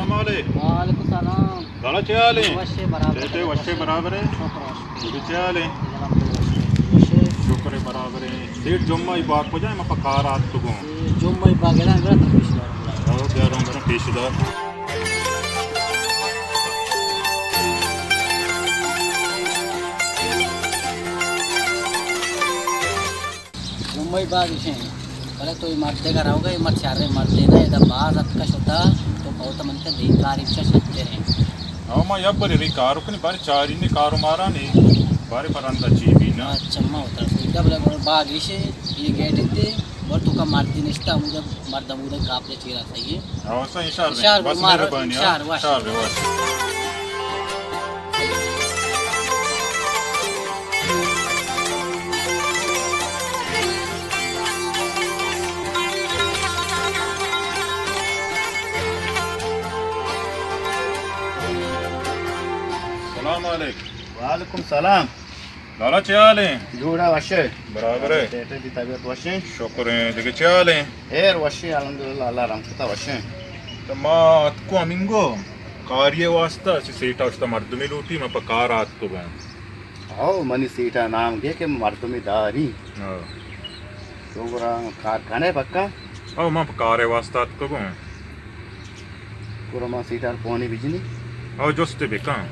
السلام علیکم۔ وعلیکم السلام۔ دادا چے حال ایں؟ وشے برابر۔ چے چے وشے برابر ایں؟ شکر وش۔ تو چے حال ایں؟ الحمدللہ وشے۔ وشے۔ شکر ایں برابر ایں۔ سیٹھ جمعہ ای باغ کجا ایں؟ ما پہ کار آتکگوں۔ جمعہ ای باغ اعلان کرا تو پیش دار۔ او بیاروں برا پیش دار۔ جمعہ ای باغ ایشیں، بلے تو اے مردے گا رہوگا، اے مرد شریں مردے نہ، ادا باز اتکا شتا، تو کہوتا من کہ دے کاری چش اتریں۔ او ما یک بری ری کارو کنی، باری چاری نے کارو مارا نے، باری پرندا چی بی نا۔ اچھا، ما اترا سوچتا، بلے باغ ایشیں، اے گیٹ تے، اور تو کا مردی نشتا، ہمودا مرد ہمودا کاپلے چیرا صحیح ہے۔ ہاں، صحیح، شر، شر، بس مہربانی، شر، ہاں، وش۔ شر، وش۔ سلام علیکم۔ وعلیکم سلام۔ لالا، چے حال ایں؟ جوڑ ایں، وش ئے؟ برابر ئے؟ ٹیٹے دی طبیعت وش ایں؟ شکر ایں، دگہ چے حال ایں؟ ہیر وش ایں، الحمدللہ، اللہ رحم کتا، وش ایں۔ تو ما اتکو ہمینگو کاری واسطہ، چہ سیٹا اشتا مردمی لوٹی، ما پہ کار آتکو بیں۔ او، منی سیٹا نام گے کہ مردمی داری۔ ہاں۔ تو گڑا کار کنے پکا؟ او، ما پہ کار واسطہ اتکو بیں۔ گڑا ما سیٹار پونے بجنی۔ او جستے بکن۔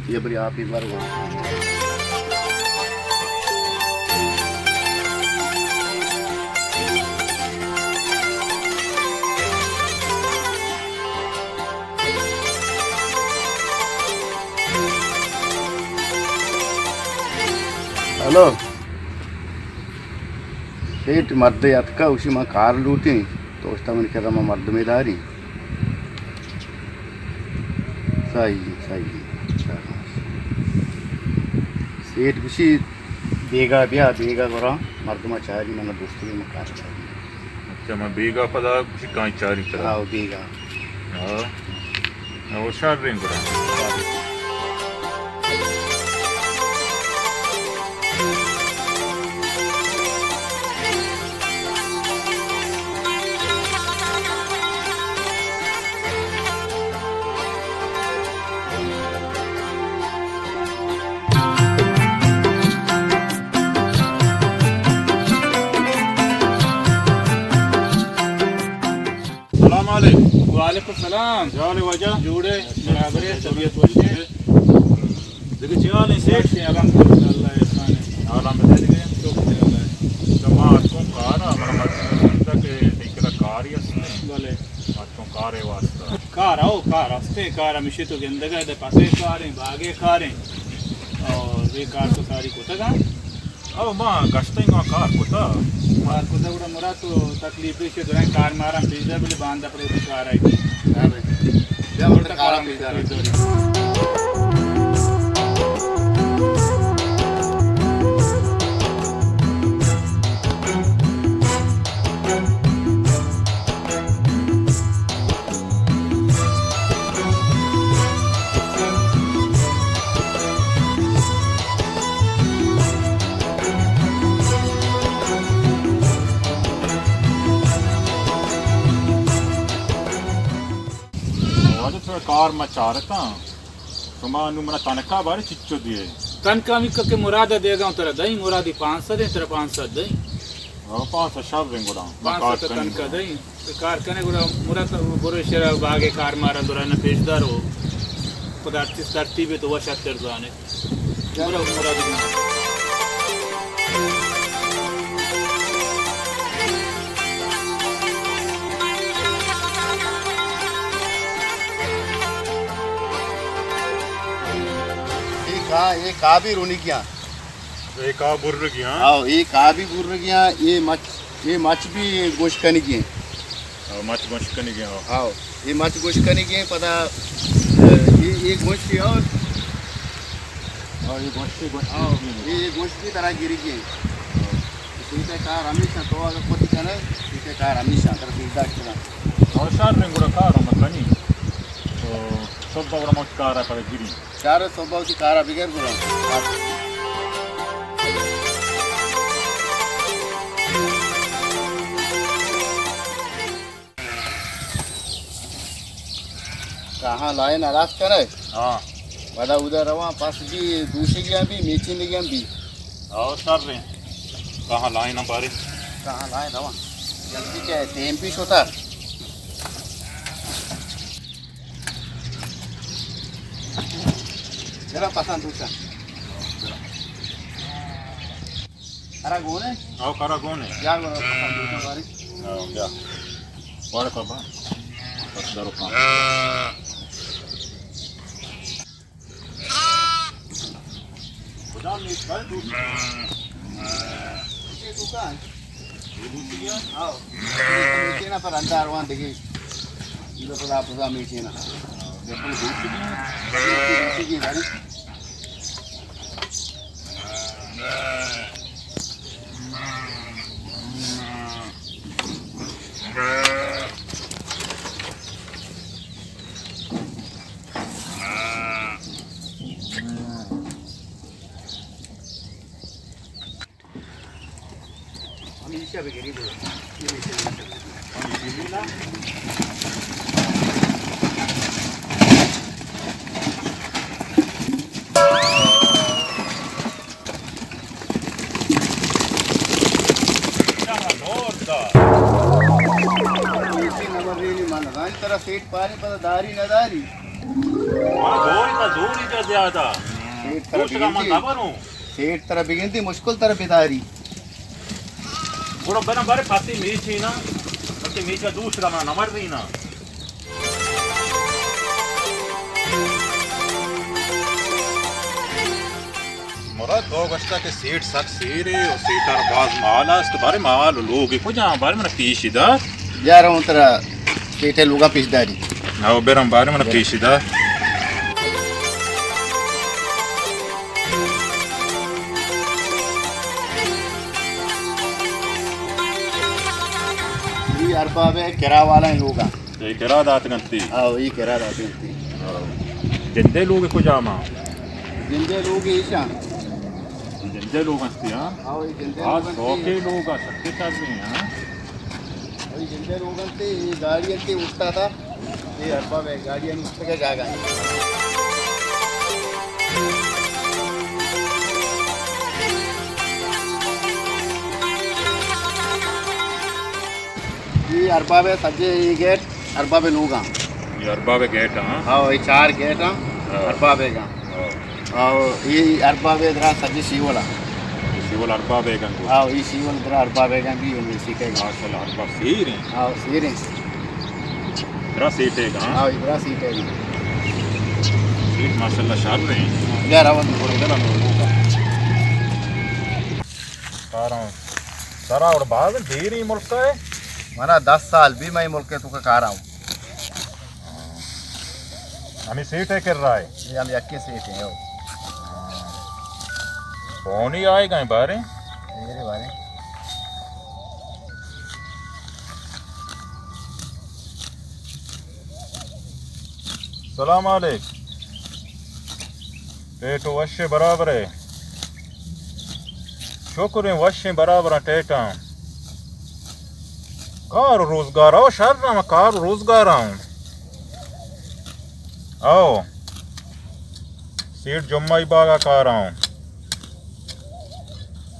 یہ بری آپی بر وہاں۔ ہلو۔ سیٹ مردے اتکا، اشی ما کار لوٹیں، تو اشتا من کرا ما مردمے داری۔ صحیح، صحیح۔ سیٹ گوشی بیگا بیا، بیگا گورا مردما چاری، من دوستی ما کار چاری۔ اچھا، ما بیگا پدا گوشی کائیں چاری کرا۔ آو بیگا۔ ہاں۔ او شر ریں گڑا۔ سلام علیکم۔ وعلیکم السلام۔ جوڑ ئے واجہ؟ جوڑ ئے، برابر ئے، طبیعت وش ئے؟ دگہ چے حال ایں سیٹھ؟ الحمدللہ، اللہ احسان ایں۔ حالاں بدے دگہ؟ شکر اللہ۔ تو ما اتکوں کارا، منا مردم گوشتا کہ تئی کرا کاری است ایں۔ بلے۔ ما اتکوں کارے واسطہ۔ کار، او کار است ایں، کار ہمیشی تو گندگا دے پسے کار ایں، باغے کار ایں۔ اور یہ کار تو ساری کتگا۔ او ما گشتیں ما کار کتا۔ کار کتا گڑا مراد تو تکلیف دے شے درائیں کار مارا پیش دار بلے باندا پرے کار آئی۔ بیا بڑا کارا پیش دار۔ واجہ ترا کار ما چارتاں، شما نوں منا تنکا بارے چچو دیئے؟ تنکا ہمیکا کہ مراد ء دیگا اوں ترا دئیں، مرادی پانچ سد ایں، ترا پانچ سد دئیں۔ ہاں، پانچ سد شر ریں گڑا۔ پانچ سد تنکا دئیں۔ تو کار کنے گڑا مراد برو شرا باغے کار مارا درانا پیش دار و خدا ہر چیز ترتیب تو وش اتر زانے۔ برو مراد۔ اے کا، اے کا بھی رونی کیا؟ اے کا برگی، ہاں؟ آؤ، اے کا بھی برگی، ہاں، اے مچ، اے مچ بھی گوش کنگی ہیں۔ آؤ، مچ گوش کنگی، آؤ۔ آؤ، اے مچ گوش کنگی ہیں، پدا، اے، اے گوش کی آؤ۔ آؤ، اے گوش کی، گوش کی آؤ، بھی۔ اے گوش کی طرح گرگی ہیں۔ آؤ۔ سیدھے کار ہمیشہ تو اگر کتی کنے، سیدھے کار ہمیشہ تر سیدھا کنا۔ آؤ، شر رنگ گڑا کار ہم کنی۔ تو صبح گڑا مچ کار ہے، پدا گری۔ چارو صبح وتی کارا بگر گڑا۔ اے، کہاں لائن ہلاس کرے؟ ہاں۔ پدا ادا رواں، پس بی، دوشگیاں بی، میچینگیاں بی۔ او سر رے۔ کہاں لائن بارے؟ کہاں لائن رواں؟ جلدی کہ ٹیم بی شوتا۔ ذرا پسند دوشا۔ کرا گون ئے؟ او کرا گون ئے؟ بیا گون ئے، پسند دوشا بارے۔ او بیا۔ وڑ کبا۔ بس درو کام۔ کجام میچ پر دوست؟ یہ تو کہاں ہے؟ یہ دوسری ہے؟ ہاں۔ میچے نا پر اندر وان دگی۔ یہ تو خدا خدا میچے نا۔ یہ پر دوسری ہے؟ دوسری کی بھائی۔ ہمیشہ بگری دو۔ ترا سیٹ پارے پدا داری نہ داری۔ من دوری تا زوری جا زیادہ۔ سیٹ ترا دوست کا من بگندی۔ نہ بروں۔ سیٹ ترا بگندی، مشکل ترا بداری۔ گڑا برا بارے پاتی میچی نا، پاتی میچا دوست کا من نمر دینا۔ مراد تو گوشتا کہ سیٹ سک سیرے و سیٹار باز مال است، بارے مال و لوگ کجا، بارے من پیش دار۔ یار، اون ترا سیٹے لوگا پیش داری۔ او برم، بارے من پیش دار۔ یہ ارباب ہے، کرا والا ہے لوگا۔ اے کرا داتگ انت تی؟ آو، اے کرا داتگ انت تی۔ آو۔ جندے لوگ کجام آں؟ جندے لوگ ایشاں۔ جندے لوگ انت تی، ہاں؟ آو، اے جندے آ، لوگ انت تی۔ سوکے لوگ آ، سکے چاہتے ہیں، ہاں؟ اے جندے لوگ انت تی، اے گاڑی انت تی اٹھتا تھا۔ اے ارباب ہے، گاڑی انت اٹھتا جاگا ہے۔ اے ارباب ہے سجے، اے گیٹ ارباب لوگاں۔ اے ارباب گیٹ ہاں؟ ہاں، اے چار گیٹ ہاں، ہاں۔ ارباب گا۔ ہاں۔ اور اے ارباب درا سجے شیولا۔ شیول ارباب گا کو؟ ہاں، اے شیول درا ارباب گا بھی یونیورسٹی۔ ماشاءاللہ، ارباب سیر ہیں۔ ہاں، سیر ہیں۔ درا سیٹ ہے گا؟ ہاں، درا سیٹ ہے۔ سیٹ ماشاءاللہ شر ہیں۔ یار، آواز بڑا۔ کاراں سرا اور باز دیری ملک ہے۔ منا دس سال بھی میں ملک ہے تو کا کاراں۔ ہمیں سیٹ ہے کر رہا ہے۔ یہ ہم یکی سیٹ ہیں، ہو۔ کون ہی آئے گئے بارے؟ میرے بارے۔ سلام علیک۔ ٹیٹو وشے برابر ہے۔ شکریں وشیں برابراں ٹیٹاں۔ کار و روزگار او شر ہم کار و روزگار ہوں۔ او سیٹ جمعہ ای باغا کار ہوں۔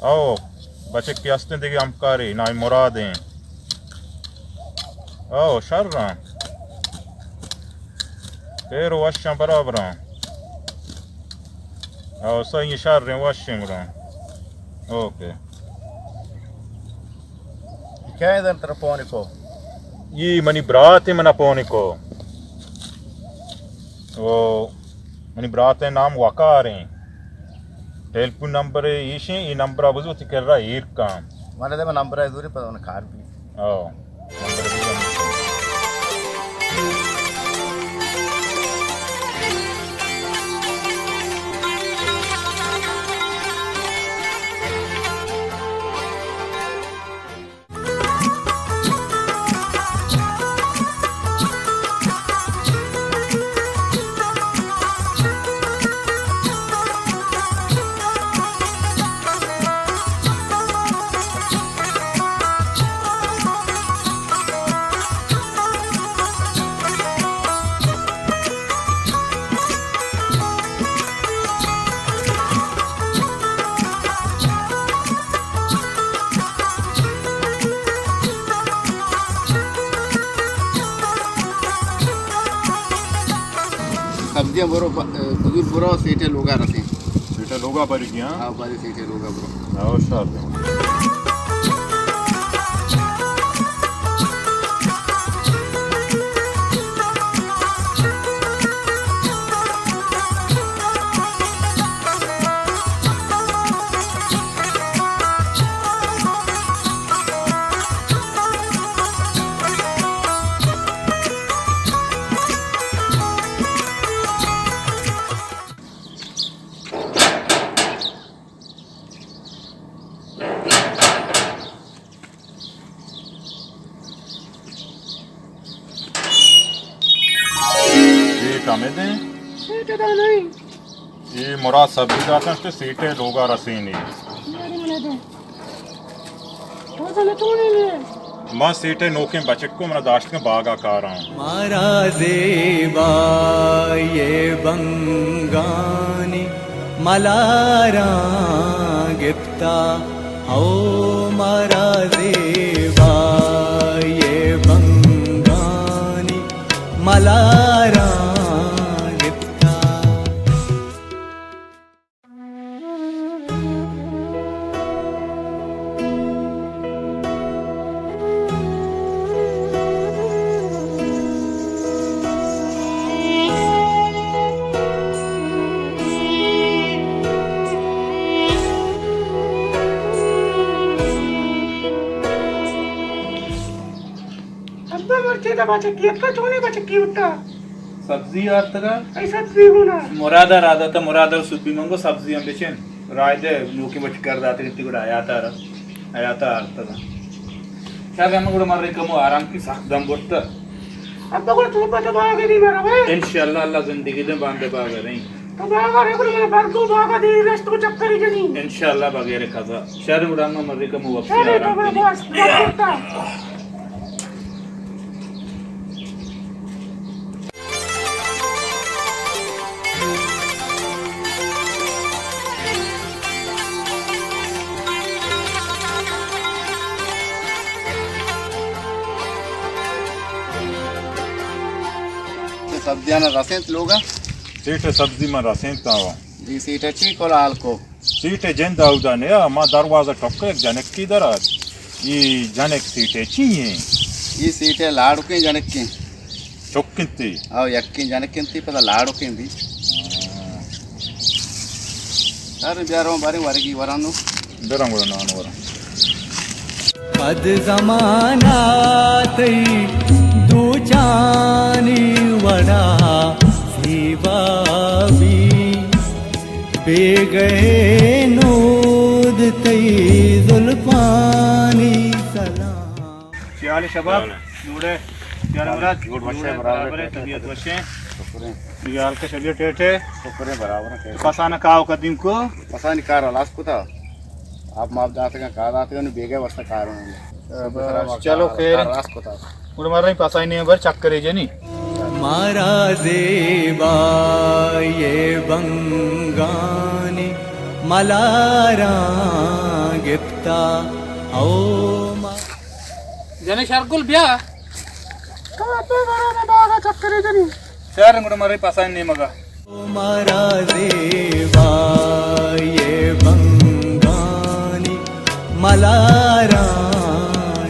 او بچک کہ ہستیں دگہ ہمکاری نائی مرادیں۔ او شر ہاں۔ پیر و وشاں برابراں۔ او سہی شر ہیں وشیں گڑا۔ اوکے۔ کئے دن ترا پون کو؟ ای منی برات منا پون کو۔ او منی برات نام وقار ہیں۔ ٹیلیفون نمبر ایشیں، ای نمبر بزو تی کرا ایر کام۔ مانا دے نمبر ہے دوری پر ان کار بھی۔ او۔ جی، برو، ب-، بزرگ برو، سیٹے لوگا رسیں۔ سیٹے لوگا بری گیا؟ ہاں، بری سیٹے لوگا برو۔ ہاں، شر۔ سیٹ ہمے دیں؟ سیٹ ادا نہیں۔ اے مراد سبزی داتن تو سیٹے لوگا رسینی۔ یاری منا دے۔ تو سمجھ تو نہیں لے۔ ما سیٹے نوکیں بچکو منا داشتگیں باگا کاراں۔ مارا زیبا یہ بنگانی ملاراں گپتا، او مارا زیبا یہ بنگانی ملاراں گپتا۔ ابا مرچی دا بچکی اتکا، چونے بچکی اٹھا۔ سبزی آرتگا؟ اے سبزی گونا۔ مراد ء را داتا، مراد ء سوبی منگو سبزی ہم بچن۔ رائے دے نوکی بچ کر داتے گنتی گڑا حیات آرا۔ حیات آرتگا۔ شاید ہم گڑا مر کمو آرام کی سخت دم برتا۔ ابا گڑا تو پتہ باغ دی مرا وے۔ انشاءاللہ اللہ زندگی دے باندے باغ رہی۔ تو باغ ء رکن من برگو باغ ء دیر رست کو چکری جنی۔ انشاءاللہ بغیر قضا۔ شر گڑا ما مزے کمو وپسی شر آرام تو کنی۔ بس، بس کرتا۔ سبزیانا رسینت لوگا؟ سیٹھ سبزی من رسینت آوا۔ جی، سیٹھا چی کلال کو؟ سیٹھے جند اودا نیا، ما دروازہ ٹکے، یک جنکی در آت۔ ای جنک سیٹھے چی ہیں؟ ای سیٹھے لاڑکیں جنکیں۔ چکیں تی؟ او، یکیں جنکیں تی، پدا لاڑکیں بی۔ ہاں۔ سر بیارو بارے ورگی ورانو۔ برم گڑا نان ورم۔ پد زمانہ تئی دوچانی وڑا زیبا بی، بیگئے نود تئی زلفانی سلام۔ چی حال شباب؟ جوڑے؟ چی حال مراد؟ جوڑ وشے، جوڑے، برابر برابر ہے، ہے، طبیعت وشے؟ شکر ہے۔ یہ حال کا شبیہ ٹیٹے؟ شکر ہے، برابر ہے، ٹیٹے۔ پسانا کاو قدیم کو؟ پسانی کار لاس کتا۔ آپ ماپ داتگاں، کا داتگاں، نوں بیگہ واسطہ کار ہوں۔ شاباش، چلو خیر۔ کار راست کتا۔ گڑا مارا پسانی نے بر چکرے جنی۔ مارا زیبا یہ بنگانی ملاراں گپتا او ما۔ جنے شرگل بیا۔ تو اپنے بارے میں باغا چکرے جنی۔ شہر گڑا مارا پسانی نیمگا۔ مارا زیبا یہ بنگانی ملاراں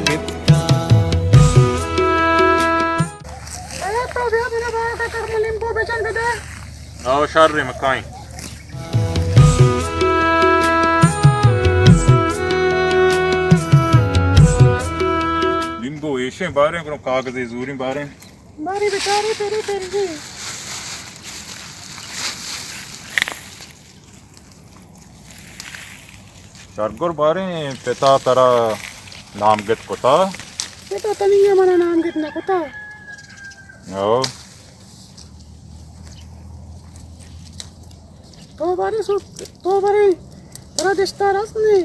گپتا۔ اے تو بیا میرا باغ کا کرم لیمبو بیچن بدے۔ آو شر ری مکائیں۔ لیمبو ایشیں باریں، گڑا کاغذے زوریں باریں۔ باری بیچاری تیری تیری۔ شرگر باریں پتا ترا نامگت کتا؟ پتا تنی منا نامگت نہ کتا۔ او۔ تو باریں سو، تو باریں ترا دشتار است نی؟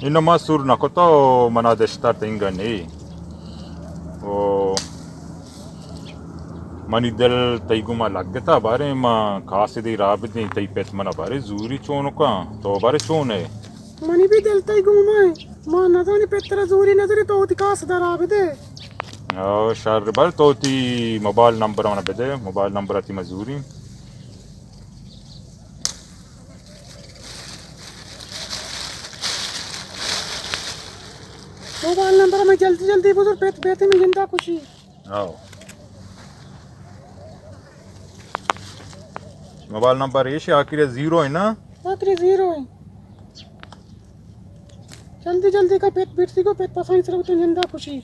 انو ما سور نہ کتا و منا دشتار تنگا نی۔ او منی دل تئی گوما لگتا، باریں ما کاسدی راہ بدیں، تئی پت منا باریں زوری چونکا، تو باریں چون ئے؟ منی بھی دل تئی گوما ایں، ما نزانی پت ترا زوری نزوری، تو وتی کاسدا راہ بدے۔ او شر، باریں تو وتی موبائل نمبر منا بدے، موبائل نمبر تی ما زوری۔ موبائل نمبر میں جلدی جلدی بزور، پیت پیت میں زندہ خوشی۔ آؤ۔ موبائل نمبر ایش آخری زیرو ہے نا؟ آخری زیرو ہے۔ جلدی جلدی کا پیت پیت سی کو پیت پسانی سر تو زندہ خوشی۔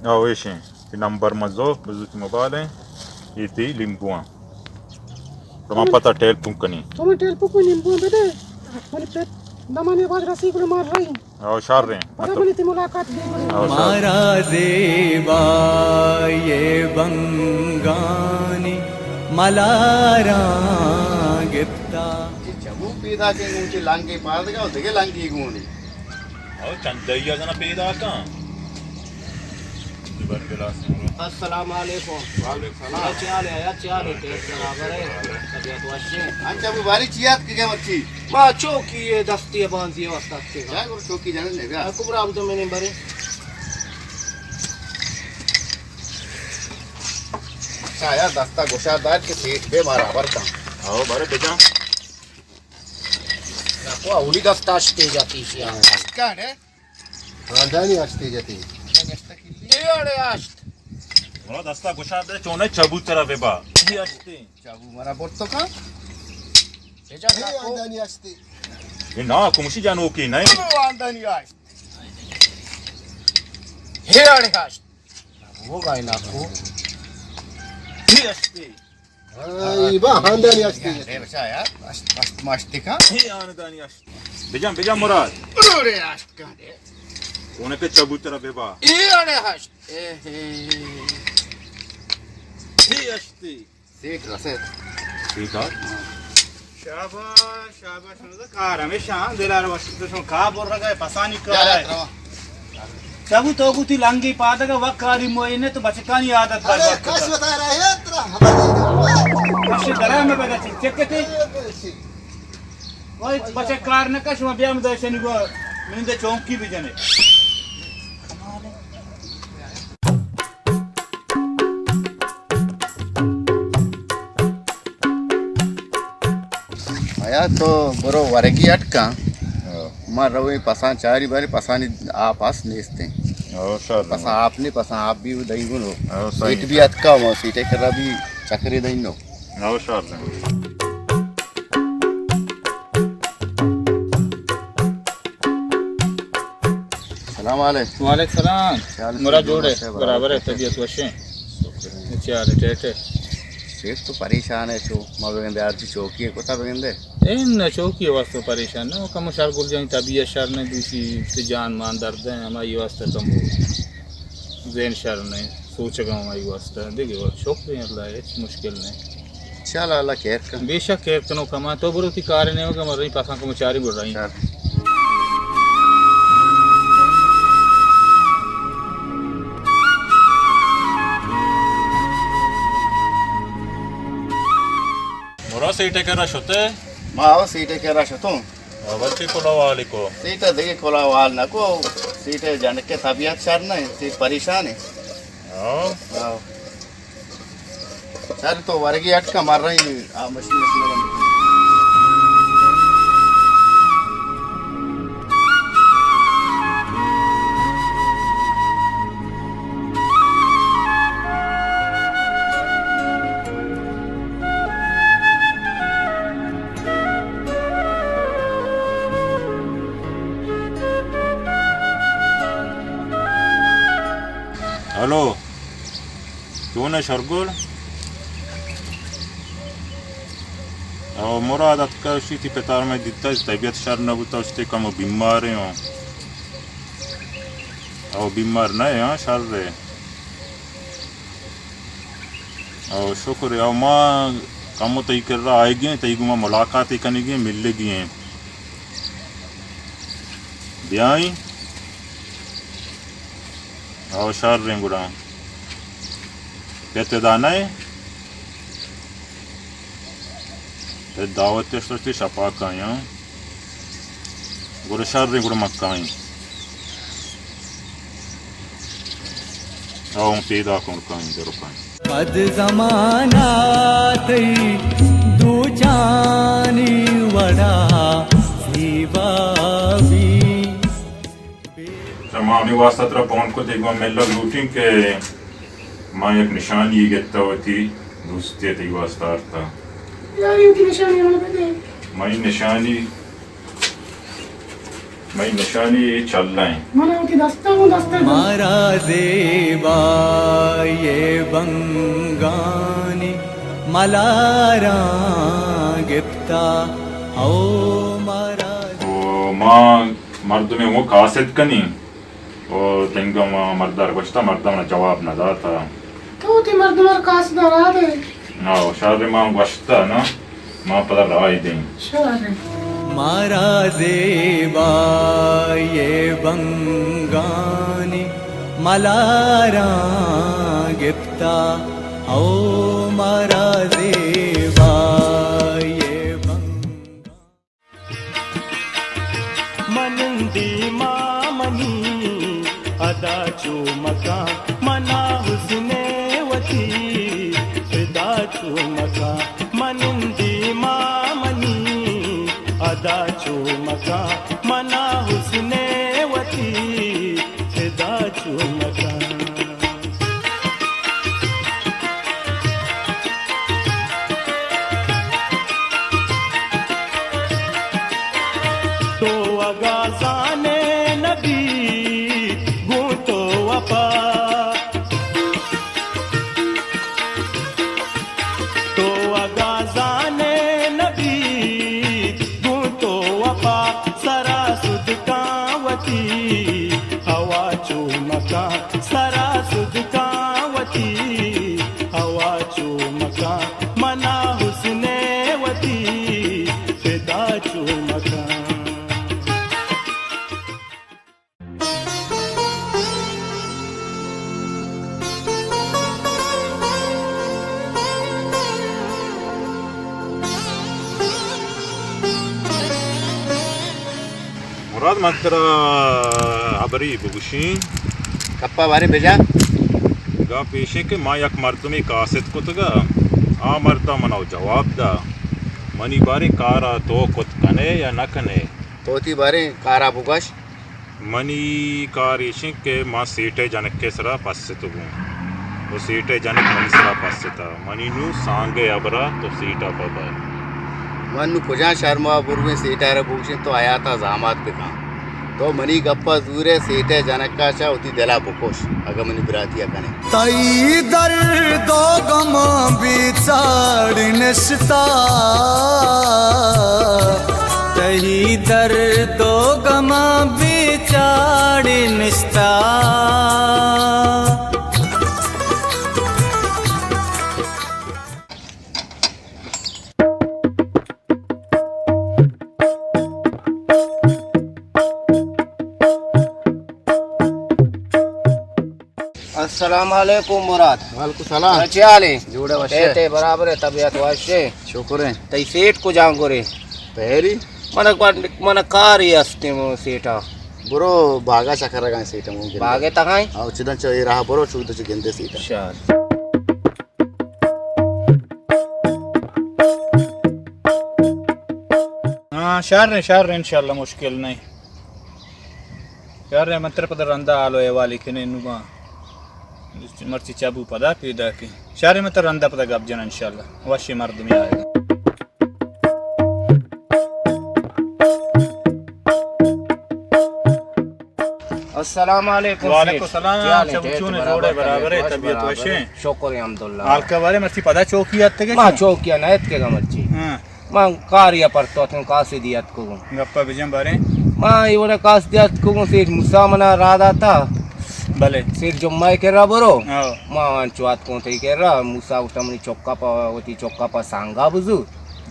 آؤ ایشیں۔ تی نمبر مزو بزوتی موبائل ہیں۔ یہ تی لیمبو ہیں۔ تو من پتا ٹیلیفون کنی۔ تو من ٹیلیفون کو لیمبو ہیں بدے۔ منی پیت دمانی بعد رسی گلو مار رہی۔ آؤ شر ہیں۔ پدا منی تی ملاقات بھی۔ آؤ شر۔ مارا زیبای بنگانی ملاراں گپتا۔ چبو پیدا کہ گوں چی لنگے پادگا و دگہ لنگے گونی۔ او چندئی ء زنا پیداکاں۔ السلام علیکم۔ وعلیکم السلام۔ چی حال ہے یار، چی حال ہے؟ ٹیک برابر ہے؟ طبیعت وش ہے؟ انچا بو باری چی یاد کگے مرچی؟ ما چوکی ہے دستی بانزی واسطہ کے۔ جا گرو چوکی جانے نے بیا۔ کبرا اب تو میں نے بری۔ اچھا یار، دستا گوشا دار کہ سیٹ بے مارا برتا۔ او بارے بجا۔ ناکو اولی دست اشتے جاتی شیا۔ اشت کانے؟ خاندانی اشتے جاتی۔ اے اڑے اشت۔ مرا دستا گوشا دے چونے چبو ترا ببا۔ یہ اشتے۔ چبو مرا برتو کا؟ بجا ناکو۔ خاندانی اشتے۔ یہ نا کمشی جانو کی نہیں۔ خاندانی اشت۔ یہ اڑے اشت۔ وہ گائے ناکو۔ یہ اشتے۔ ہاں، یہ با خاندانی اشتے۔ دیر شاہ یار، اشت، اشت ماشتے کا۔ یہ آندانی اشت۔ بجان، بجان مراد۔ ارے اشت کا دے۔ اونے کے چبوتر بے با۔ یہ اڑے اشت۔ اے ہے۔ یہ اشتے۔ سیٹ رسے۔ ٹھیک ہے۔ شاباش، شاباش، شنو کار ہمیشہ دلار وش تو شما کا بر رگا ہے، پسانی کار ہے۔ چابو تو گوتی لنگی پادگا وقت کاری موئی نے تو بچکانی عادت بر ارے وقت کس کا۔ بتا رہا ہے ترا ہماری۔ کش درا میں بگا چیک چیک کتے۔ وای بچک کار نہ کش، ما بیام دشنی گو من دے چونکی بجنے۔ آیا تو برو ورگی اٹکاں۔ ہاں۔ ما رویں پسان چاری باری پسانی آپ اس نیستیں۔ ہاں، شاید پسان آپ نہیں، پسان آپ بھی دئی گنو۔ ہاں، صحیح۔ سیٹ بھی اتکا ہوا، سیٹے کرا بھی چکرے دئی نو۔ ہاں، شاید۔ سلام علیکم۔ وعلیکم السلام۔ کیا حال ہے؟ مراد جوڑ ہے، برابر ہے، طبیعت وش ہے۔ شکر ہے۔ کیا حال ہے؟ ٹیٹ ہے؟ سیٹ تو پریشان ہے چو، ما بگن دے آرتی چوکی ہے، کتا بگن دے؟ اے نہ چوکی واسطے پریشان نہ، کم شر گل جائیں، طبیعت شر نہیں، دوسری تے جان مان درد ہے، ہماری واسطے کم ذہن شر نہیں، سوچ گا ہماری واسطے، دیکھے شکر ہے اللہ، ہیچ مشکل نہیں۔ چل، اللہ خیر کن۔ بے شک خیر کنو کما۔ تو برو تی کار نے ہوگا، مر رہی پاساں کو مچاری بڑھ رہی۔ چل۔ مرا سیٹے کرا شتے؟ ما او سیٹے کرا شتوں۔ او بچے کلا والی کو؟ سیٹے دیگه کلا وال نہ کو، سیٹے جنک کے طبیعت شر نہیں، سیٹ پریشان ہے۔ ہاں۔ ہاں۔ سر تو ورگی اٹکا مر رہی، آ مشین مشین بند۔ ہلو۔ چون ئے شرگل؟ او مراد اتکا، اشی تی پتار مئے دیتا، طبیعت شر نہ بوتا، اشتے کمو بیمار ایں۔ او بیمار نہ ایں، ہاں، شر ایں۔ او شکر ایں، او ما کمو تئی کرا آئیگی ایں، تئی گوما ملاقات کنگی ایں، ملگی ایں۔ بیائیں۔ او شر ایں گڑا۔ پت ادا نہ ایں؟ پت دعوت اش تو شپا کایاں۔ گڑا شر ایں گڑا مکائیں۔ او پیدا کن کائیں درکائیں۔ پد زمانہ تئی دوچانی وڑا، سی بابی۔ اچھا، ما ہمے واسطہ ترا فون کت، ایگو ملگ لوٹیں کہ ما یک نشانی گپتا وتی دوستی تئی واسطہ آرتا۔ یاری وتی نشانی ہمیں بدے۔ مئی نشانی، مئی نشانی اے چلہ ایں۔ من وتی دستا گوں دستا۔ مارا زیبائی بنگانی ملاراں گپتا، او مارا۔ او ما مردمے وہ قاصد کنیں۔ او تنگا ما مردار گوشتا، مردم جواب نہ داتا۔ تو وتی مردم ار قاصد را دے۔ آو، شر ما گوشتا نا، ما پدا راہ دیں۔ شر۔ مارا زیبائی بنگانی ملاراں گپتا، او مارا زیبائی بنگانی۔ منندی ما منی ادا چو مکان، منا حسن وتی فدا چو مکان۔ منندی ما منی ادا چو مکان، منا حسن وتی فدا چو مکان۔ تو اگاں زانے نبی گوں تو وفا، تو اگاں زانے نبی گوں تو وفا، سرا سدکاں وتی ہوا چو مکان، سرا سدکاں وتی ہوا چو مکان، منا حسن وتی فدا چو مکان۔ مراد، من ترا ہبری بگوشیں۔ گپا بارے بجا۔ گپ ایشیں کہ ما یک مردمے قاصد کتگا، آ مردا منا جواب دا، منی بارے کارا تو کت کنے یا نہ کنے؟ تو وتی بارے کارا بگوش۔ منی کار ایشیں کہ ما سیٹے جنکے سرا پس ستگوں و سیٹے جنک منی سرا پس ستا۔ منی نوں سانگے ہبرا تو سیٹا پہ بر۔ من نوں کجا شرما برویں سیٹا را بگوشیں تو حیاتا زامات بکن۔ تو منی گپا زورے، سیٹے جنکا چا وتی دلا بکش، اگاں منی براتیا کنے۔ تئی درد و غماں بے چاڑ نشتا، تئی درد و غماں بے چاڑ نشتا۔ السلام علیکم مراد۔ وعلیکم السلام۔ چے حال ایں؟ جوڑ ئے، وش ئے؟ تے برابر ئے، طبیعت وش ایں؟ شکر ایں۔ تئی سیٹ کجا گورے؟ پہری۔ من، من کارے است ایں سیٹا۔ برو باغا چکر لگائیں سیٹا۔ باغے تہا ایں؟ آو، چداں چو اے راہ برو، چو تو چو گندے سیٹا۔ شر۔ ہاں، شر ایں، شر ایں، انشاءاللہ مشکل نہ ایں۔ شر ایں، من ترا پدا رندا حال و احوالے کنیں، نوں باں مرچی چابو پدا پیداکیں۔ شر ایں، من ترا رندا پدا گپ جناں انشاءاللہ۔ وشیں مردمے آیگا۔ السلام علیکم وعلیکم سیٹھ۔ السلام۔ چے حال ایں؟ چون ئے، جوڑ ئے، برابر ئے، طبیعت وش ایں؟ شکر ایں، الحمدللہ۔ حال خبر ایں، مرچی پدا چوکی اتکگے؟ ما چوکیا نہ اتکگاں مرچی۔ ہاں۔ ما کاریا پرتو اتکوں، قاصدی اتکگوں۔ گپا بجن باریں۔ ما اے وڑا قاصدی اتکگوں، سیٹھ موسی منا راہ داتا۔ بلے۔ سیٹھ جمعہ کرا برو۔ ہاں۔ ما انچو اتکوں تئی کرا، موسی گوشتا منی چکا پا، وتی چکا پا سانگا بزور۔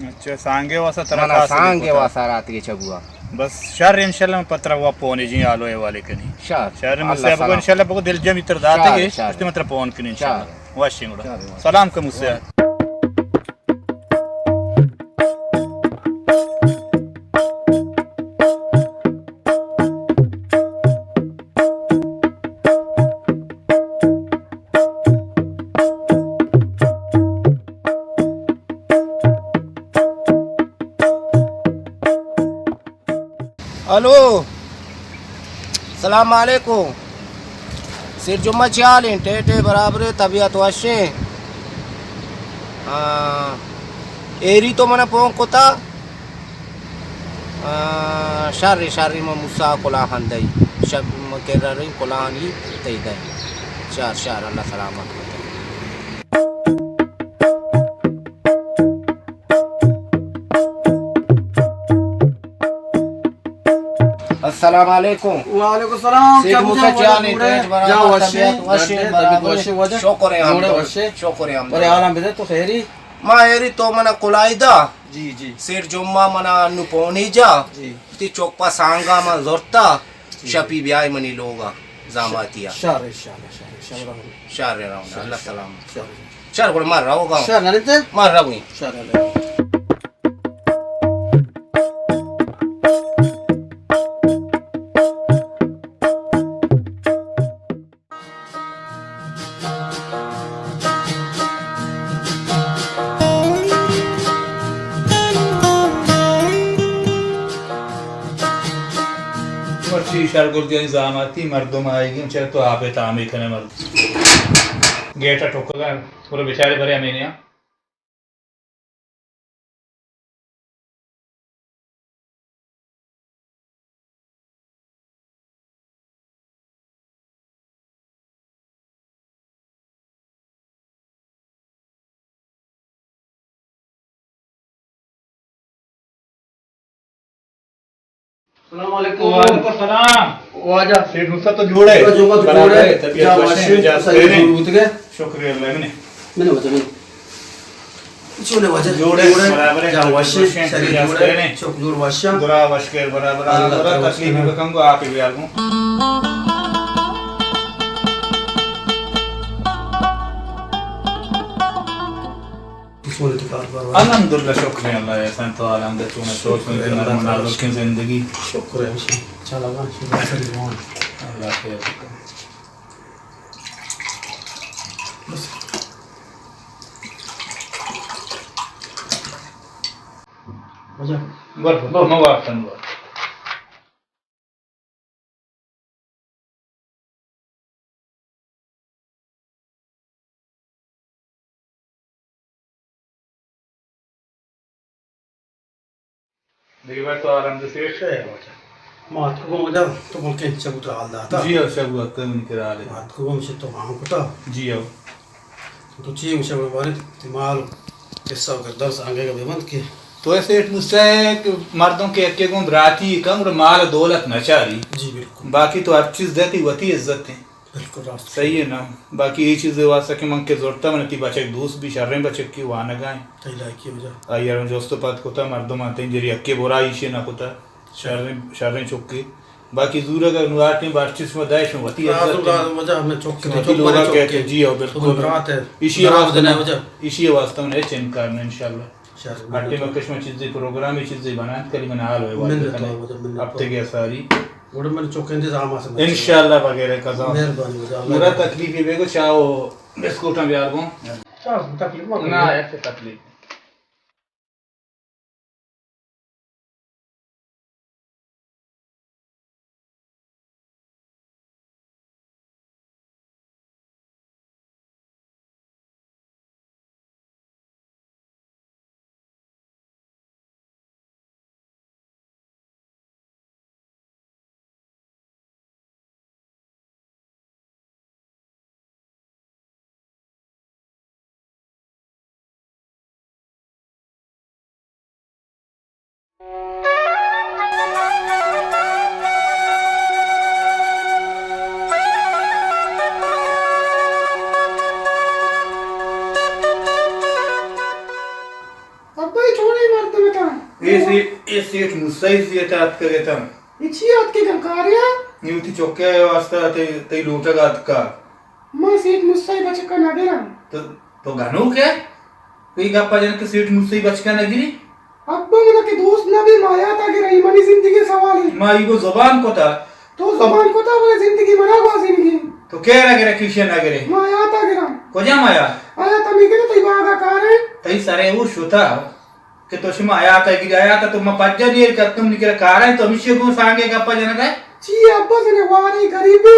اچھا، سانگے واسا ترا منا قاصدی سانگے کتا۔ واسا راتگے چبوا۔ بس شر، انشاءاللہ من پترا وا پونے جی حال و احوالے کنی۔ شر۔ شر، اللہ مسئلہ بگو سلام۔ انشاءاللہ بگو دل جمی تر داتے شر، گے، شر۔ اس تے من ترا پون کنی انشاءاللہ۔ شر۔ واشی گڑا۔ شر۔ سلام کا مسئلہ۔ ہلو، سلام علیکم۔ سیٹھ جمعہ چی حال ایں؟ ٹیٹے برابر ایں، طبیعت وش ایں؟ آ، ایری تو منا پون کتا؟ آ، شر، شر، ما موسی کلاہان دئی۔ شب ما کرا رہی کلاہان ہی تئی دئی۔ شر، شر، اللہ سلامت۔ السلام علیکم۔ وعلیکم السلام۔ سیٹھ موسی جان، چی حال ایں؟ جوڑے؟ ٹیٹ برابر، جان وشے، طبیعت وشے، گڈے، برابر۔ طبیعت وشے، واجہ۔ شکر ایں، جوڑے الحمدللہ۔ وشے۔ شکر ایں، الحمدللہ۔ ورے حالاں بدے تو خیری؟ ما ایری تو منا کلائی دا۔ جی، جی۔ سیٹھ جمعہ منا نو پونی جا۔ جی۔ تی چوک پا سانگا ما زرتا۔ جی۔ شپی بیائی منی لوگا زاماتیا۔ شر، شر، شر، شر، شر۔ شر رہنا، شر، اللہ شر۔ سلام۔ شر۔ شر، گڑا ما روگا۔ شر، نہ لیتے؟ ما روگی۔ شر، نہ لیتے۔ مرچی شر گل جانی زاماتی مردم آئیگی، چرا تو آپ تامے کنے مردم۔ گیٹ ٹوکگا، پورا بیچارے برے ہمیں نیا۔ السلام علیکم۔ وعلیکم السلام۔ واجہ۔ سیٹھ موسی تو جوڑے؟ جوڑے، جوڑے۔ برابر ایں، طبیعت جا وش ایں، وشے، جا سہی ایں۔ جوڑ بوتگے۔ شکر ایں اللہ، منے۔ منے واجہ، منے۔ چونے واجہ؟ جوڑے، جوڑے۔ برابر ایں، جا وشے، وشے، شری جا جوڑے۔ سہی ایں۔ چوک جوڑ وشا۔ درا وشکر برابر ایں، اللہ درا تعالی تکلیف وشکر۔ بکن گو آپ بیار گو۔ چون ایں کاروبار؟ الحمدللہ، شکر ایں اللہ، احسن تو عالم دے، چون ایں، شکر ایں، نرم و نازکیں زندگی۔ شکر ایں، چلا گا، شکر ایں۔ اللہ خیر بکن۔ بس۔ بس، بس، مواردن بس۔ دگہ بار تو آرام دے سیٹھ۔ خیر واجہ۔ ما اتکگوں واجہ، تو گوں کینچ چبوتر حال داتا؟ جی ہو، شگو اتکگوں منی کرا حال۔ ما اتکگوں چہ تو ہاں کتا؟ جی ہو۔ تو چی گوشے گڑا بارے تئی مال قصہ و گردن سانگے گا ببند کہ۔ تو اے سیٹھ موسی کہ مردم کہ یکے گوں براتی کن گڑا مال دولت نہ چاری۔ جی بالکل۔ باقی تو ہر چیز دے تئی وتی عزت ایں۔ بالکل راست۔ صحیح ایں نا؟ باقی اے چیز واسطہ کہ من کہ زرتا من تئی بچک دوست بی، شریں بچکے وانگا ایں۔ تئی لائکی واجہ۔ آئی ءَ جست و پد کتا، مردم انت جری یکے برا ایشی نہ کتا۔ شریں، شریں چکے۔ باقی زورگ ءَ نو آ ٹیم بارچی شما دائے شما وتی عزت ایں۔ راز، راز، واجہ ہمیں چک، وتی چک لوگا بڑے کہتے چکے۔ جی ہاں، بالکل۔ برات ہے۔ ایشی برات واسطہ ہے نہ، واجہ۔ ایشی واسطہ نہ ہچ انکار نہ انشاءاللہ۔ شر، ہر ٹیم منت۔ کش ما چیزی پروگرام، چیزی بنان کلی من حال ہوئے واجہ منت کنے۔ واجہ، منت۔ ہفتے کے ساری۔ گڑا من چک انتظام آسے۔ انشاءاللہ بغیر قضا۔ مہربانی واجہ، اللہ مرا۔ تکلیفی بیگو، چاہ و بسکوٹاں بیار گوں۔ چاہ تکلیف مہ نہ، ایسے تکلیف۔ ابا، اے چونیں مردم اتاں؟ اے سی-، اے سیٹھ موسی سیٹھ اتکگ اتاں۔ اے چی اتکگ اتاں کاریا؟ اے وتی چکے واسطہ تئی، تئی لوٹگ اتکا۔ ما سیٹھ موسی بچکا نہ گراں۔ تو، تو گنوک ئے؟ اے گپا جن کہ سیٹھ موسی بچکا نہ گری؟ ابا، منا کہ دوست نہ بی، ما حیاتا گراں، اے منی زندگی سوال ایں۔ ما ایگو زبان کتا۔ تو زبان کتا، بلے زندگی منا گوازینگی۔ تو کئے نہ گرے، کشے نہ گرے؟ ما حیاتا گراں۔ کجام حیات؟ حیات ہمے کہ تئی باغا کارے۔ تئی سرے او شتا۔ کہ تو شما حیات ءَ گری، حیات ءَ تو ما پجا دیر کتم نی کرا کارا، تو ہمشی گوں سانگے گپا جنگا ئے۔ چی ابا زنے وارے غریبے،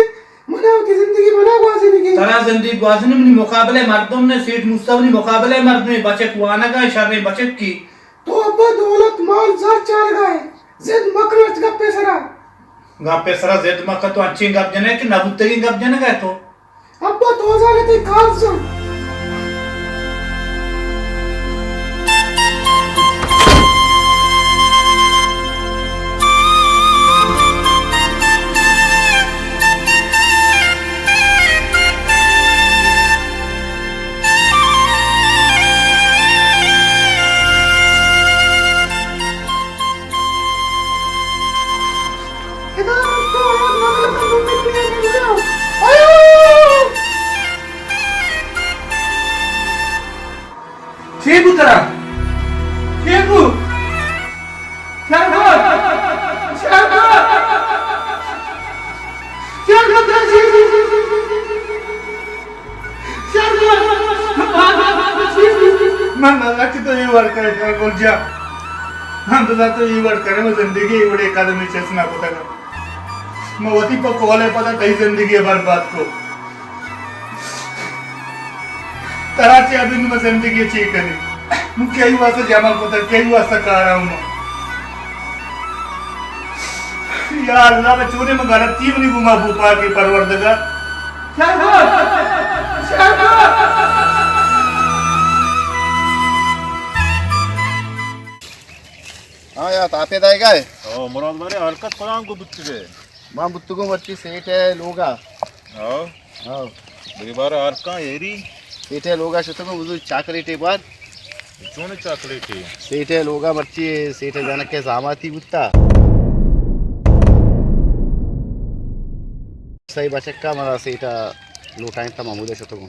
منا وتی زندگی منا گوازینگی۔ ترا زندگی گوازینگ منی مقابلہ مردم نے، سیٹھ موسی منی مقابلہ مردم، بچک وانگا شریں بچکی۔ تو ابا دولت مال زر چارگا ئے، زد مکن ہچ گپے سرا۔ گپے سرا زد مکن، تو انچیں گپ جنے کہ نبوتگیں گپ جنگا ئے تو۔ ابا تو زانے تئی کار زن۔ چی بوت ترا؟ چی بوت؟ شرگور! شرگور! شرگور! من نزانت کہ تو اے وڑ کن ئے، گل جان۔ من نزانت تو اے وڑ کن ئے، من زندگی ءَ اے وڑیں قدمے چست نہ کتگ۔ من وتی پہ کول ءَ پدا تئی زندگی ءَ برباد کت۔ ترا چے ابید من زندگی ءَ چے کنی؟ من کئی واسطہ جمع کتگ، کئی واسطہ کار آں من۔ یا اللہ، من چونیں من غلطی منی گوما بو پاکیں پروردگار۔ شرگور! شرگور! ہاں یار، تاپے دائے گئے؟ او مراد بارے، حرکت کلام کو بوتگے؟ ما بوتگوں مرچی سیٹھ ءِ لوگا۔ ہاں۔ ہاں۔ بے بارا ہر کان ایری۔ سیٹھ ءِ لوگا شتگوں، بزو چاکلیٹے بار۔ چون چاکلیٹے؟ سیٹھ ءِ لوگا مرچی سیٹھ ءِ جنک ءِ زاماتی بوتا۔ سئی بچکا منا سیٹھ ءَ لوٹائینتا، ما ہمودا شتگوں۔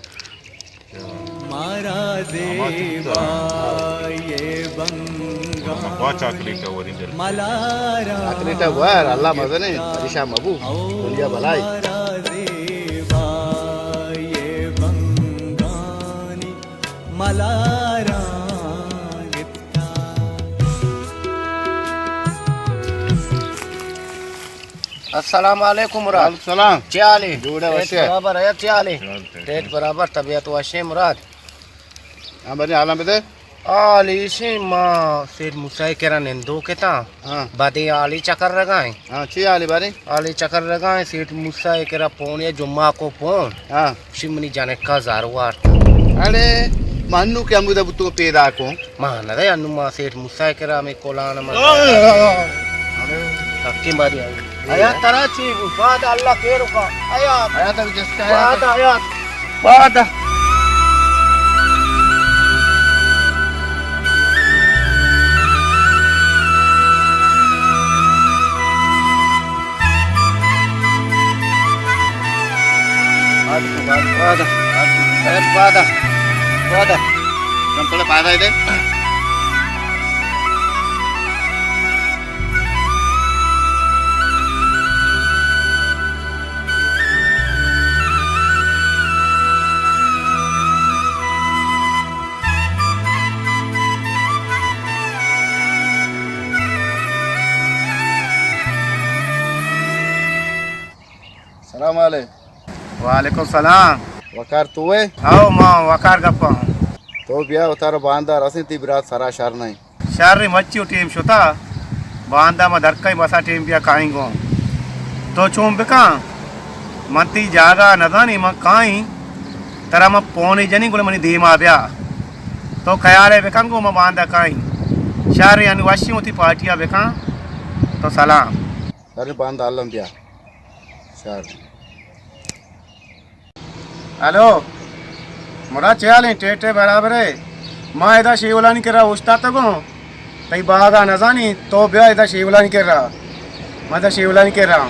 مارا زیبا یہ بنگال۔ چاکلیٹ ءَ وری دل۔ چاکلیٹ ءَ ور، اللہ مزنیں، پریشان مبو۔ دنیا بلائی۔ مارا زیبا یہ بنگانی ملارا۔ السلام علیکم مراد۔ وعلیکم السلام۔ چے حال ایں؟ جوڑ ئے، ٹیٹ وش ئے؟ برابر ئے، چے حال ایں؟ ٹیٹ برابر، طبیعت وش ایں مراد؟ ہاں، باریں حالاں بدے۔ حال ایش ایں، ما سیٹھ موسی ءِ کرا نندوک اتاں۔ ہاں۔ بدیں حالے چکرگا ایں۔ ہاں، چے حالے باریں؟ حالے چکرگا ایں، سیٹھ موسی ءِ کرا پونے، جمعہ کو پون۔ ہاں۔ شی منی جنکا زر وارت۔ اڑے، من انوں کہ ہمودا بوتوں پیداکوں۔ ما نہ دے انوں ما سیٹھ موسی ءِ کرا ہمے کلان ما۔ اڑے۔ حقیں باری آئی۔ حیات ترا چی بو؟ پاد اللہ خیر کا۔ حیات۔ حیات ابھی جسٹ آیا۔ پاد حیات۔ پاد۔ پادا، پادا، پادا، پادا۔ چمپلے پادا دے۔ سلام علیکم۔ وعلیکم سلام۔ وقار تو ئے؟ ہاؤ، ما وقار گپاں۔ تو بیا، وتارا باندا رسیں، تئی برات سرا شر نئیں۔ شر مچی و ٹیم شتا، باندا ما درکئیں، بسا ٹیم بیا کائیں گوں۔ تو چون بکاں، من تئی جاگہ نزانی، من کائیں، ترا من پونے جنیں، گڑا منی دیما بیا۔ تو خیالے بکن گوں، من باندا کائیں۔ شر یعنی وشی وتی پارٹیا بکن۔ تو سلام۔ ارے باندا الم بیا۔ شر۔ ہلو، مراد چے حال ایں؟ ٹیٹے برابر ئے؟ ما ادا شیولانی کرا اوشتاتگوں، تئی باگا نزانی، تو بیا ادا شیولانی کرا۔ ما ادا شیولانی کرا آں۔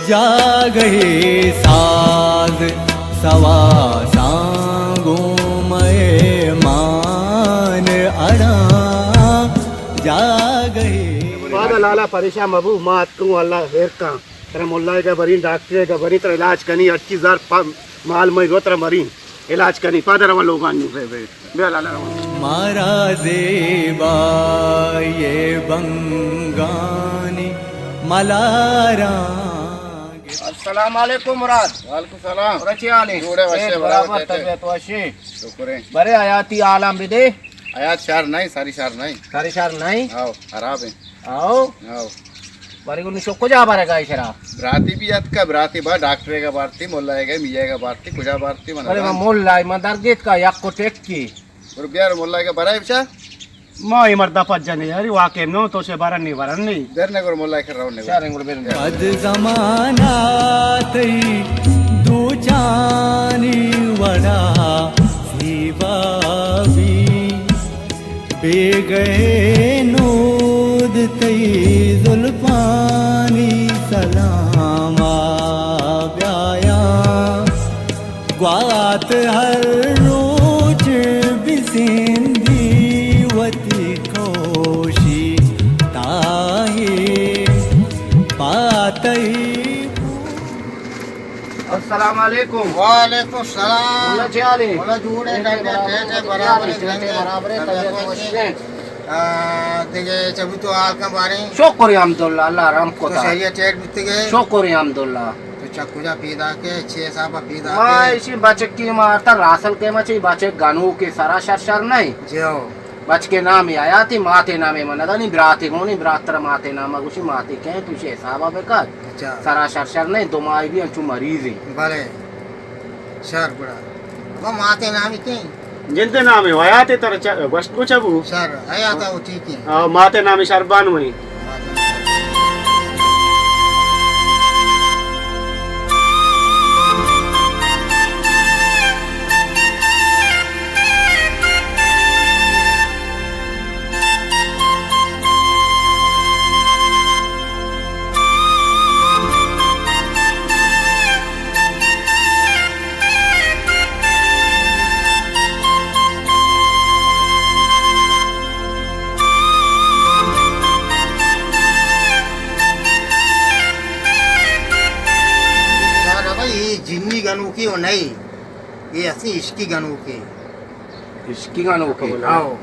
جاگہے ساز سواساں گوں مئے مان اڑاں۔ جاگہے۔ پادا لالا، پریشان مبو، ما اتکوں، اللہ خیر کن۔ ترا ملا ءَ گا بریں، ڈاکٹر ءَ گا بریں، ترا علاج کنی، ہرچی زر پا-، مال مئے گو ترا مریں۔ علاج کنی، پادر و لوگان نو۔ بے، بے، بے لالا رو۔ مارا زیبا یہ بنگانی ملاراں۔ السلام علیکم مراد۔ وعلیکم السلام۔ اور چی حال ہے؟ جوڑے وشے، اے برابر، برابر، طبیعت وشے؟ شکر ہے۔ برے حیاتی عالم بدے۔ حیات شر نہیں، ساری شر نہیں۔ ساری شر نہیں؟ ہاں، خراب ہے۔ آؤ۔ آؤ۔ بارے گو نشو کجا بارے گا ایشرا؟ براتی بھی اتکا، براتی با ڈاکٹرے گا بارتی، ملائے گا، میے گا بارتی، کجا بارتی من بارے من ملائے من درگیت کا یک کو ٹیک کی۔ اور بیار ملائے گا برائے بچا؟ ما ای مردا پجا نہیں یاری، واقعی نو تو سے بارن نہیں، بارن نہیں۔ بیر نگور ملائے کر رہو نگور۔ شارن گور بیر نگور۔ قد زمانہ تئی دو جانی وڑا زیبا بی۔ بیگئے نود تئی زلفانی سلاما بیایاں، گوات ہر روچ بسندی وتی کوشی تاہی پا تئی۔ السلام علیکم۔ وعلیکم السلام۔ مولا چی حال ہے؟ مولا جوڑ ہے، ٹھیک ہے، ٹھیک ہے، برابر ہے، ٹھیک ہے، برابر ہے، طبیعت وش ہے۔ آ، دیگه چبو تو حال کن بارے؟ شکر الحمدللہ، اللہ رحم تو کتا۔ شریعت ٹیٹ بیتے گئے؟ شکر الحمدللہ۔ تو چا کجا پیدا کے، چی حساب پیدا ما کے؟ اسی بچکی مارتا راسل کے ما چی بچک گنوکی سرا شر شر نہیں۔ جی ہو۔ بچکے نامے حیاتی، ماتے نامے من ندانی، براتے گونی، براتر ماتے نام گوشی، ماتے کہیں تو چی حسابا بکن۔ اچھا۔ سرا شر شر نہیں، دو ماہ بھی انچو مریض ہیں۔ بلے۔ شر گڑا۔ ابا ماتے نامی کہیں؟ جندے نامے حیاتے تر چ-، گوشت کو چبو؟ شر، حیاتا وہ ٹھیک ہے۔ آ، ماتے نامے شربان ہوئی۔ یار، ابا، یہ جنی گنوکی ہو نہیں، یہ اصلی عشقی گنوکی۔ عشقی گنوکی؟ آؤ۔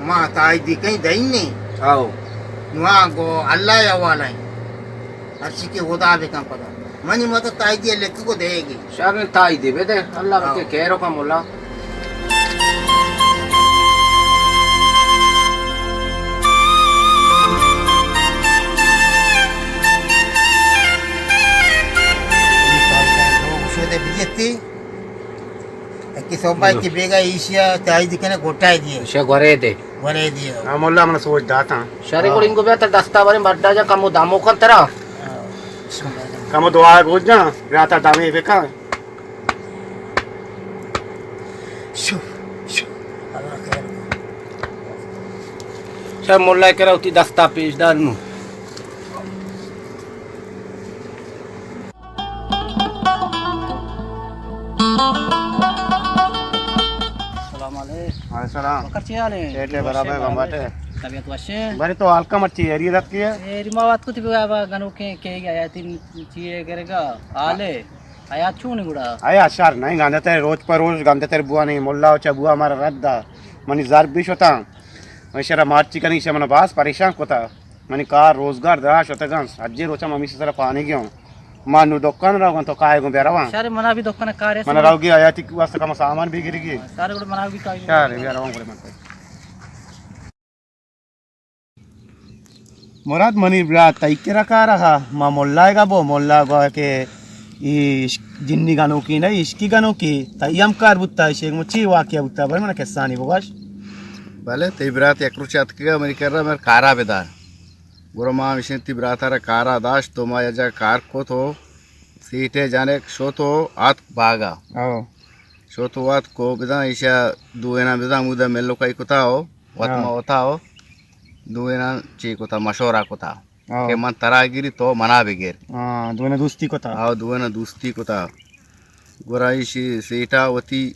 ما تائیدی کہیں دئی نہیں۔ آؤ۔ نوا گو اللہ یا والا ہیں۔ ہرچی کہ خدا بکن پدا۔ منی مدد تائیدی لکھ کو دے گی۔ شر تائیدی بدے، اللہ بکے خیر کا مولا۔ شدے بجتی۔ اکی صوبہ کی بیگا ایشیا تائیدی کنے گوٹائی دیے۔ شے گورے دے۔ گورے دیے۔ ہاں، مولا من سوچ داتا۔ شرے کو انگو بیا تر دستا بارے مردا جا کمو دامو کن ترا۔ کمو دعا گوجا، راتا دامے بکا۔ شو، شو۔ اللہ خیر۔ شر ملا کرا ہوتی دستا پیش دار نو۔ السلام علیکم۔ وعلیکم السلام۔ وکر چی حال ہے؟ ٹھیک ہے، برابر ہے، بمباٹ ہے۔ طبیعت وش ہے؟ بری تو حال کا مرچی، ایری رات کی ہے؟ ایری ما بات کو تی بابا گنو کے، کے گیا تین چیئے کرے گا، حال ہے۔ حیات چون گڑا؟ حیات شر نہیں، گندتر روچ پر روچ گندتر بوا نہیں، ملا چا بوا ہمارا رد دا، منی زر بھی شتا، من شرا مارچی کنی، شا من باز پریشان کتا۔ منی کار روزگار درا شتگاں، اجے روچا من ہمیشی سرا پانگی ہوں۔ ما نو دکان را گوں تو کائے گوں بیا رواں۔ شر منا بھی دکان کار ہے۔ من روگی حیاتی واسطہ کم سامان بھی گرگی۔ شر گڑ منا بھی کائے۔ شر بیا رواں گڑ من۔ مراد منی برات تئی کرا کار ہا، ما ملا گا بو، ملا گو کہ ای عشق-، جنی گنوکی نہ، عشقی گنوکی، تئی ہم کار بوتا، شیخ مچی واقعہ بوتا، بھائی من قصہ نہیں بگوش۔ بلے تئی برات یک روچ اتکگا منی کرا، مر کارا بدار۔ گڑا ما ہمشیں تی براتارا کارا داشت، تو ما یا جا کار کو تو سیٹے جنک شو تو آت باگا۔ او۔ شو تو آت کو بدان ایشا دوینا بدان مودا ملو کئی کتا ہو، وت ہاں۔ ما وتا ہو، دوینا چی کتا مشورہ کتا۔ او۔ کہ من ترا گری تو منا بگر۔ ہاں، دوینا دوستی کتا۔ او، دوینا دوستی کتا۔ گڑا ایشی سیٹا وتی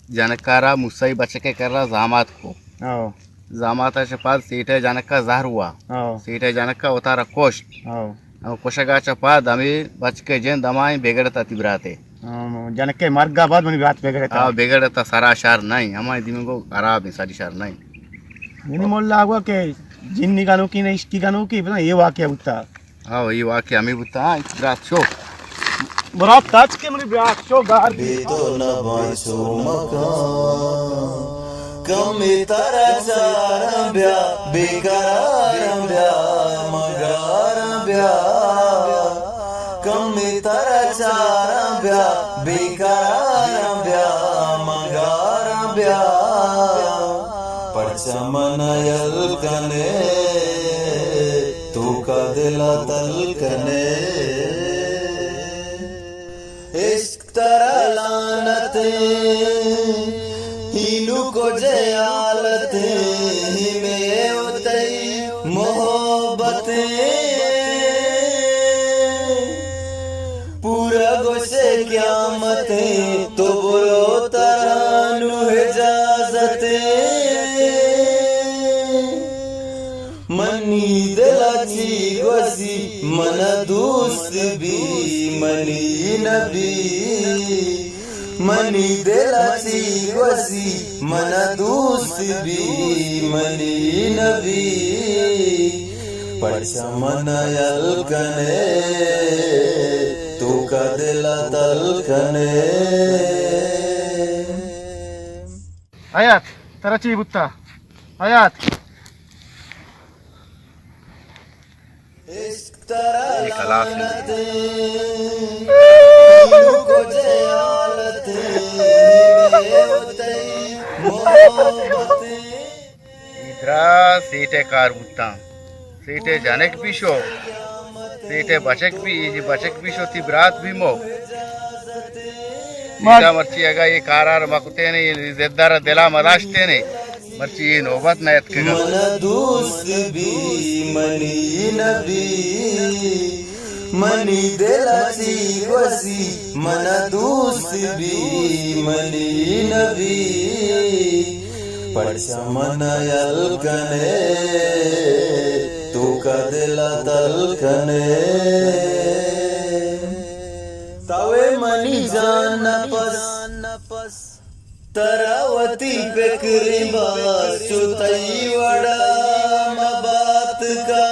جنکارا موسیٰ بچکے کرا زامات کو۔ او۔ زاماتا چہ پد سیٹے جنکا زہر ہوا۔ او۔ سیٹے جنکا وتارا کشت۔ او۔ کشگا چہ پد ہمے بچکے جند ہمائیں بگڑتا تی براتے۔ ہاں، جنکے مرگا بعد منی برات بگڑتا۔ آ، بگڑتا، سرا شر نئیں، ہمائیں دیمگو خراب ایں، سری شر نئیں۔ یعنی مولا گوا کہ جنی گنوکی نہ عشقی گنوکی، بزاں اے واقعہ بوتا۔ ہاں، اے واقعہ ہمے بوتا، ہاں، برات شو۔ برات تچ کے منی برات شو گار بی۔ بے تو نہ بانچو مکان، کمے ترا چاراں بیا، بے قراراں بیا، مگاراں بیا۔ کمے ترا چاراں بیا، بے قراراں بیا، مگاراں بیا۔ پرچا منا یل کنے، توکا دلا تل کنے۔ عشق ترا لعنتیں، ہینوک و جہالتیں، ہمے و تئی محبتیں۔ پورا گوشے قیامتیں، تو برو ترا نوں اجازتیں۔ منی دل ءَ چی گوزی، من ءَ دوست بی، منی نبی۔ منی دل ءَ چی گوزی، من ءَ دوست بی، منی نبی۔ پرچا من ءَ یل کنے، توکا دل ءَ تل کنے۔ حیات، ترا چی بوتا؟ حیات۔ اے خلاص اِنت۔ اے درا سیٹھ ءِ کار بوتاں۔ سیٹھ ءِ جنک پیشو، سیٹھ ءِ بچک بھی، اے بچک پیشو تی برات بھی مو۔ سیٹھ ءَ مرچی اگا اے کارار مکتینے، اے زدار دلا مداشتینے، مرچی اے نوبت نہ اتکگا۔ من دوست بی منی نبی، منی دل چی گوزی، من دوست بی منی نبی۔ پرچا من یل کنے، توکا دل تل کنے۔ توے منی جان نپس، ترا وتی پکریں باز چو تئی وڑا مبات کا۔